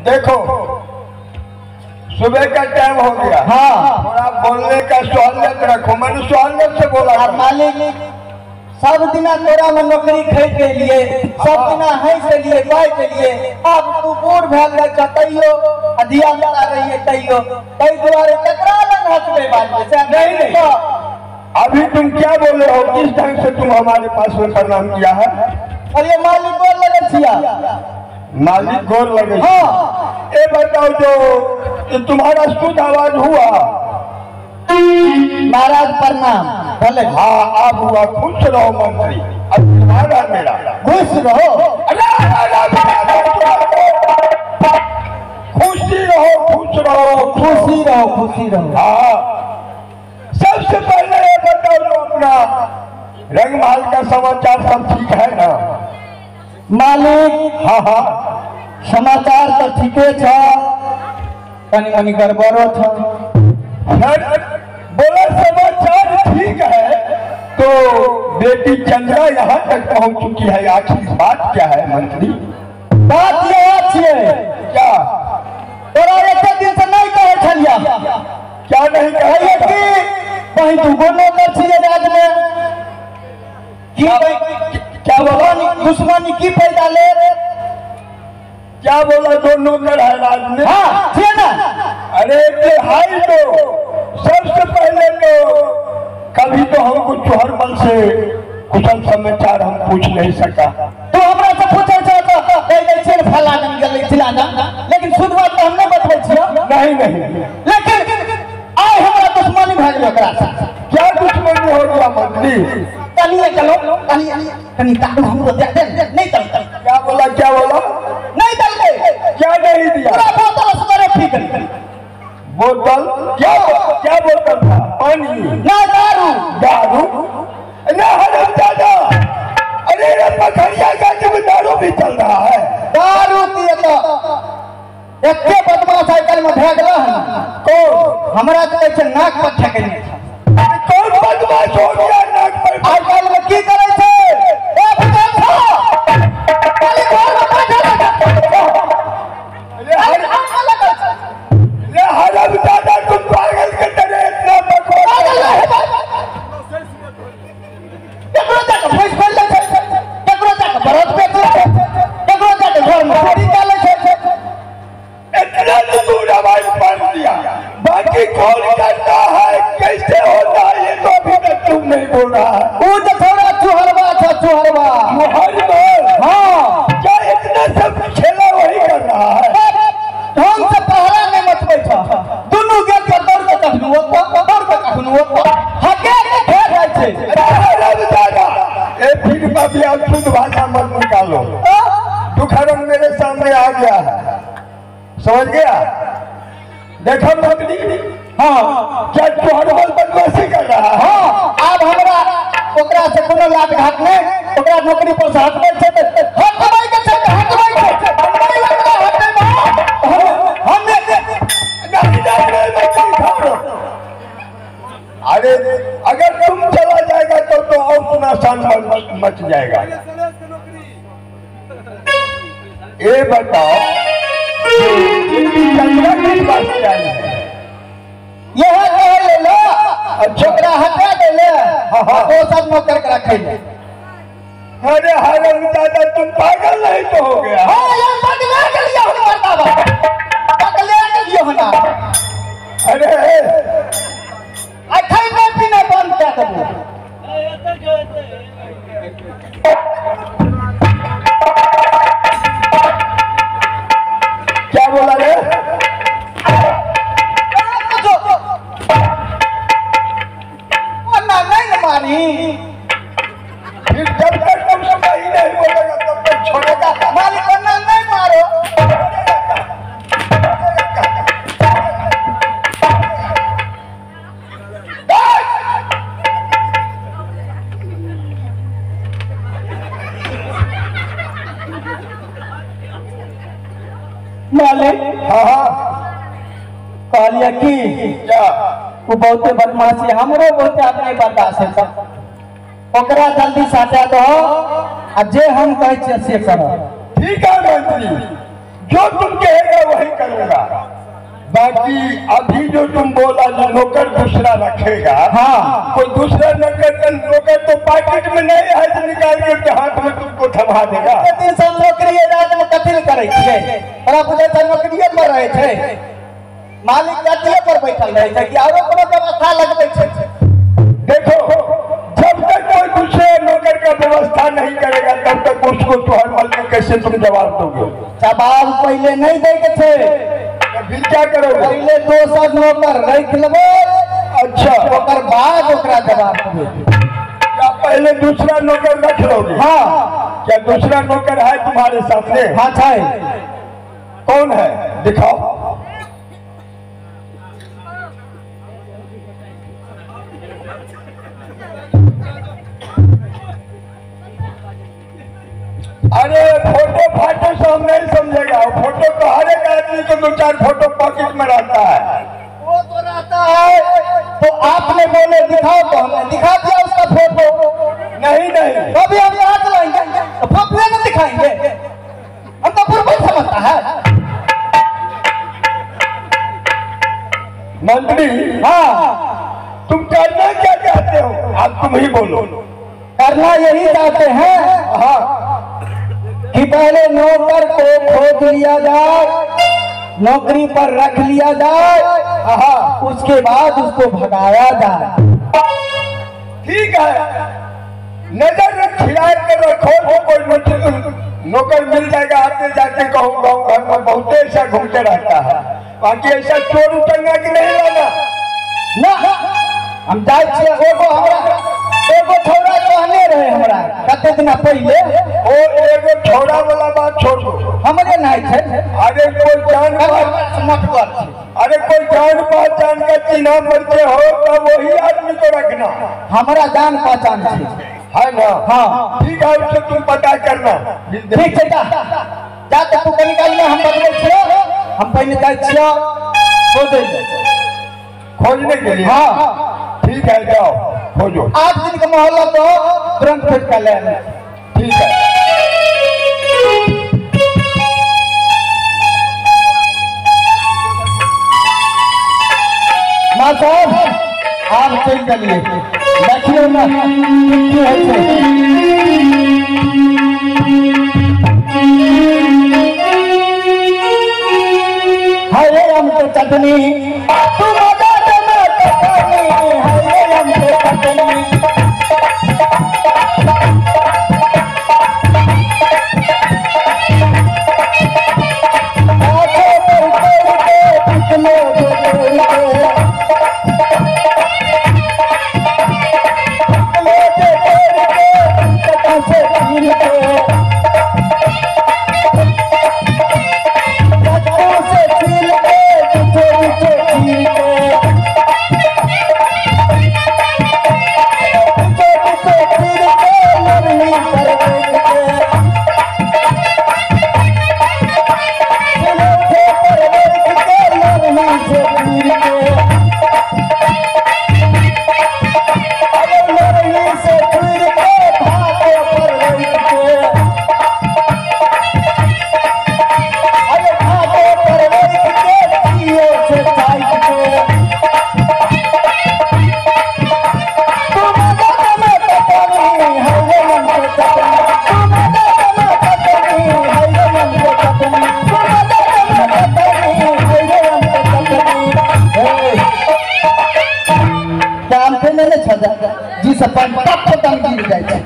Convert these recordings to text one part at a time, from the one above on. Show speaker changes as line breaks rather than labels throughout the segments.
देखो सुबह का टाइम हो गया। हाँ, थोड़ा बोलने का सहूलियत रखो, मैंने सहूलियत से बोला।
मालिक सब दिना तोरा में नौकरी खाई के लिए, सब दिना हंस के लिए गाय के लिए, अब तू बूढ़ भेल रहे छ तैयो आ धिया पुता रहिए तैयो, तै दुआरे केकरा लग हंसबे बाजबे से
नहीं नहीं। अभी तुम क्या बोले हो, किस ढंग से तुम हमारे पास में प्रणाम किया है?
अरे मालिक गोर लगे छिया।
मालिक गोर लगे?
हाँ।
ये बताओ जो तुम्हारा शुद्ध आवाज हुआ?
महाराज प्रणाम। भले।
हाँ अब हुआ। खुश रहो मंत्री, अब तुम्हारा मेरा
खुश रहो।
खुशी रहो, खुश रहो,
खुशी रहो, खुशी रहो।
हाँ, सबसे पहले ये बताओ जो अपना रंगमहल का समाचार सब ठीक है ना?
मालिक
हाँ हाँ,
समाचार तो ठीके छ, कनी मनी गड़बड़ो छ।
बोला समाचार ठीक है तो बेटी चंद्रा यहाँ तक पहुँच चुकी है, आखिर बात क्या है मंत्री?
बात यह छियै।
क्या?
तोरा एते दिन से नहीं कहै छलिया।
क्या नहीं कहै?
कि कहीं दूगो नौकर छियै राज में, की
क्या बोला?
दुश्मनी की पैदा ले।
क्या बोला? दो नौकर है राज में?
हाँ छियै ना।
अरे हाई तो सबसे पहले तो कभी तो हमको चोहरमल से कुशल समाचार हम पूछ नहीं सका।
तो हमरा से पूछै छ त कहि दै छियै फलाना गेलै चिलाना, लेकिन शुद्ध बात तो हम नहीं बतबै छियै।
नहीं नहीं,
लेकिन आइ हमरा दुश्मनी भए गेलै ओकरा से।
क्या दुश्मनी हो गया मंत्री?
कनिए चलो, कनिए कनि दारू हमरो दे दे। नहीं दल।
क्या बोला? क्या बोला?
नहीं दलकै।
क्या नहीं दिया?
पूरा बोतल असगरे पी गेलै।
बोतल? क्या क्या बोतल था? पानी
ना, दारू।
दारू? ना हरामजादा, अरे रे पखरिया गाजी में दारू भी चल रहा है।
दारू पिए तो एते बदमाश आइ काल्हि में भए गेल हन।
कौन?
हमरा तऽ कहै छै नाक पर ठेकने छै।
कौन बदमाश हो गया नाक पर?
आइ काल्हि में की करै छै? ए बुझल छौ, खाली घर में बैठल
अरे हरामजादा, तुम पागल के तरह इतना बकवास।
केकरो जाके भैंस खोलि लै छै, केकरो जाके बरद बेच लै छै, केकरो जाके घर में चोरी कऽ लै छै।
इतना तो तुम आवाज बन दिया, बाकी कौन करता है, कैसे होता है ये तो अभी तक तुम नहीं बोल रहा है।
वो तो थोड़ा चुहरवा था, चुहरवा।
हाँ, क्या इतना सब खेला वही कर रहा है?
ढंग से पहरा नहीं मचबै छ, दुनू गेट पर दौड़ के कखनो ओतऽ, दौड़ के कखनो ओतऽ, हके के भेट जाइ छै।
हरामजादा, ए फिर भी आप शुद्ध भाषा मत निकालो। दुखरन मेरे सामने आ गया है, समझ गया? देखो मंत्री। हाँ, क्या चोहरमल बदमाशी कर रहा है?
हाँ, आब हमरा ओकरा से कोनो लाभ घाट नहीं, ओकरा नौकरी पर से हटबै छै तऽ हटबै के छै, हटबै के छै, हटबै ओकरा हटबै। हम
अरे अगर तुम चला जाएगा तो और सुनासान मच जाएगा। ये बताओ चंद्रा किस बात से आई है?
यह कह ले लो।
अच्छा,
ओकरा हटा दे ले, दोसर नौकर के रखै ले।
अरे हरामजादा, तुम पागल नहीं तो हो गया?
हाँ यार, पगला गेलियो हम मर्दाबा, पगला गेलियो हम।
अरे
आ खैना पीना बंद कऽ देबो।
क्या बोला रे?
ओना नहीं मारी।
फिर जब तक तुम सही नहीं बोलेगा तब तक छोड़ेगा
मालिक। ओना नहीं मारो। मालिक
हाँ हाँ,
कहलिए कि
क्या
वो बहुते बदमाशी, हमरो बहुते अपने बर्दाश्त है, ओकरा जल्दी से हटा दो आ जे हम कहै छियै से करो।
ठीक है मंत्री, जो तुम कहेगा वही करूंगा। बाकी अभी जो तुम बोला जो नौकर दूसरा रखेगा, हाँ, कोई दूसरा नौकर नौकर तो पॉकेट में नहीं है जो निकाल के उसके हाथ में तुमको थमा देगा।
सब नौकरी राज में कथिल करे छे, तोरा बुझै छै नौकरिये पर रहै छै, मालिक गद्दिये पर बैठल रहै छै कि आरो कोनो व्यवस्था लगबै छै।
देखो, जब तक कोई दूसरे नौकर का व्यवस्था नहीं करेगा तब तक उसको तुहर में कैसे तुम जवाब दोगे?
जवाब पहले नहीं दे के छे,
फिर क्या करोगे?
पहले दोसर नौकर रख लेबै।
अच्छा,
ओकर बाद ओकरा जवाब देबै।
क्या पहले दूसरा नौकर रख लोगे?
हाँ।
क्या दूसरा नौकर है तुम्हारे सामने?
हाँ है।
कौन है, दिखाओ। अरे फोटो फाटो से हम नहीं समझेगा, फोटो तो हर एक आदमी को दो चार फोटो पॉकेट में रहता है।
वो तो रहता है, तो आपने बोले दिखाओ तो हमने दिखा दिया उसका फोटो।
नहीं नहीं,
अभी हम यहाँ चलाएंगे तो फोटो नहीं दिखाएंगे, हम तो पूर्व समझता है।
मंत्री,
हाँ,
तुम करना क्या चाहते हो? आप तुम ही बोलो।
करना यही चाहते हैं,
हाँ,
कि पहले नौकर को खोज लिया जाए, नौकरी पर रख लिया जाए, उसके बाद उसको भगाया जाए।
ठीक है, नजर खिला कर रखो, कोई नौकर मिल जाएगा। आते जाते कहूँ गाँव घर में बहुत ऐसा घूमते रहता है, बाकी ऐसा चोर उटंगा कि नहीं लाना
ना। हम जाए एगो हमरा एगो छोरा कहने रहे हमरा कते दिन पहले,
ओ एगो छोरा वाला बात छोड़ दो,
हमरे नहीं छै।
अरे कोई जान अरे कोई जान पहचान का चिन्ह परिचय हो तो वही आदमी को रखना।
हमारा जान पहचान
है ना?
हाँ,
ठीक है, उसे तुम पता करना।
ठीक है, जा जा तो तू निकाल में हम बदले छियो, हम पहले जाय छियो खोजे
खोजने के लिए।
हाँ
ठीक है, जाओ खोजो।
8 दिन का मोहल्ला तो तुरंत खोज कर ले।
ठीक है।
मां साहब आप चल चलिए, देखियो ना की होइ छै। हरे राम के चटनी तू मजा दे में चटनी, हरे राम के चटनी। जी सब गिर जाए छै।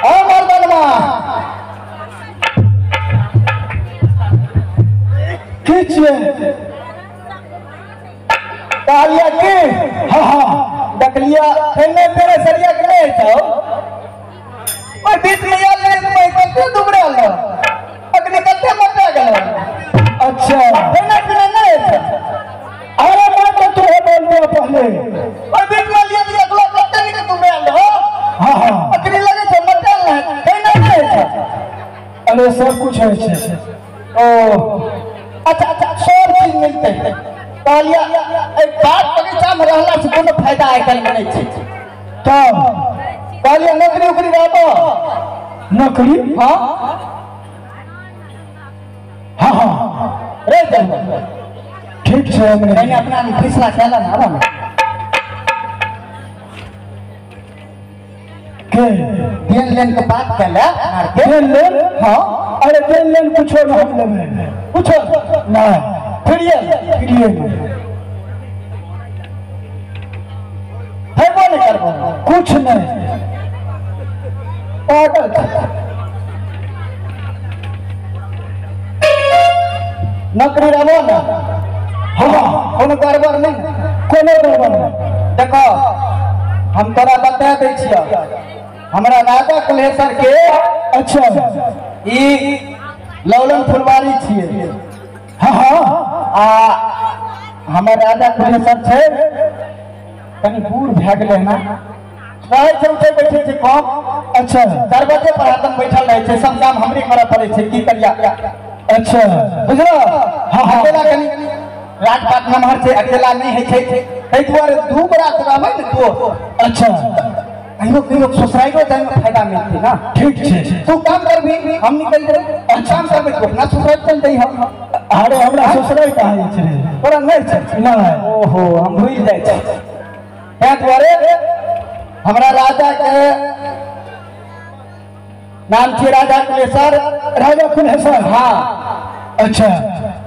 ओ मर्दनवा की छियै? कहलिया की? हाँ हाँ देखलिया खेलने तेरे सरिया के नहीं छौ, और बीच में आयल रहे कते दुबराल अग्नि कते मटा गेल।
अच्छा
खेलने पीने नहीं छौ?
अरे मैं तो तुम्हें बोल दिया पहले,
और बीच में लिया दिया अगला कते निक दुबराल हो।
हाँ हाँ
अग्नि लगे छौ मटल नहीं खेलने नहीं छौ।
अरे सब कुछ है छे।
ओ अच्छा अच्छा सब चीज मिलते है। कहलिया एक बाग बगीचा में रहला से कोनो फायदा आइ काल्हि में नहीं छै।
तब
कहलिया नौकरी उकरी रहबो?
नौकरी?
हाँ
हाँ हाँ
रह जाओ।
ठीक है,
मैंने अपना फैसला कैला ना ना
के
देन लेन के बात कैला
देन लेन?
हाँ।
अरे देन लेन कुछो ना हम लेबे,
कुछो
ना,
फिर ये हेबो नहीं करबो,
कुछ नहीं।
पागल नौकरी रहबो ना?
हाँ।
कोनो गड़बड़ नहीं?
कोनो गड़बड़ नहीं।
देखो हम तोरा बता दै छियो, हमरा राजा कुलेश्वर के
अच्छा
ई लौलन फुलवारी छियै।
हाँ हाँ।
आ हमर राजा कुलेश्वर छै कनी बूढ़ भए गेलै ना, रहै छै उठै बैठै छै कम।
अच्छा।
दरवाजे पर हरदम बैठल रहै छै, सब काम हमरे करऽ पड़ै छै, की करिया।
अच्छा
बुझलो?
हाँ हाँ।
अकेला कनी राजपाट नमहर छै, अकेला नहीं होइ छै, ताहि दुआरे दू गोरा रहबै ने तो।
अच्छा।
कहियो कहियो ससुराइरो जाइमे फायदा मिलतै ना।
ठीक छै।
तू काम करबी हम निकलि जेबै, अच्छा काम करबै तू अपना ससुरारि चलि जइह।
अरे हमरा ससुरारि कहाँ जाइ छै रे?
तोरा नहि छै?
नहि।
ओहो हम भूलि जाइ छी। ताहि दुआरे हमरा राजा के नाम छियै राजा कुलेश्वर।
राजा कुलेश्वर?
हाँ।
अच्छा।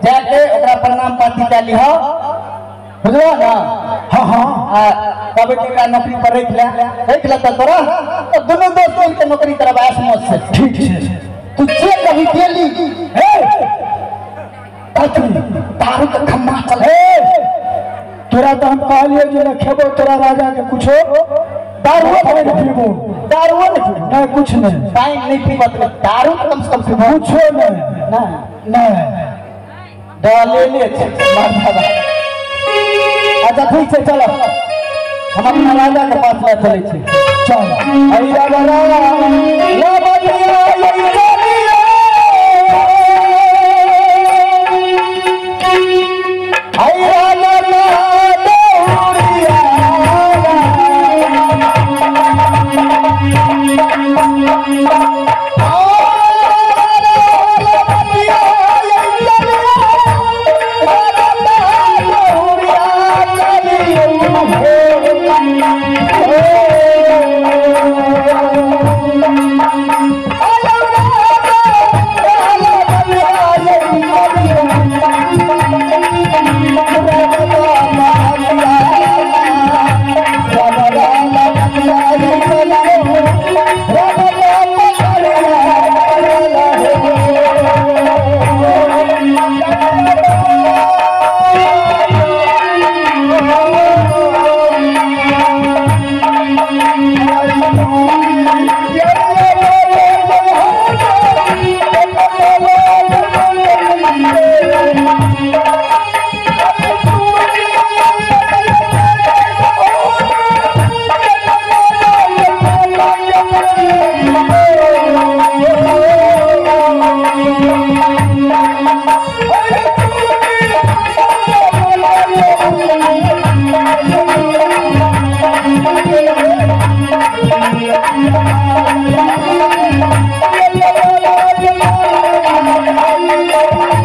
जाके ओकरा प्रणाम पाती कए लिह, बुझलो ना?
हाँ हाँ।
आ कहबै कि एकरा नौकरी पर राखि ले, राखि लेतऽ तोरा तो दुनू दोस्त मिलके नौकरी करब ऐश मौज से।
ठीक छै।
तू चेक अभी गेली
हे
दारू के खम्मा चल।
तोरा तो हम कहलिए जे न खेबो तोरा राजा के कुछो, दारूओ नहीं पीबो,
दारूओ नहीं पीबो,
नहीं कुछ नहीं,
पानी नहीं पीबो तो दारू कम से कम पीबो,
कुछो नहीं
ना
नहीं
दवा ले ले मार। अच्छा ठीक है चलो हम अपना राजा के पास ले चले छी।
चल
अरे राजा ला बलिया
Thank you.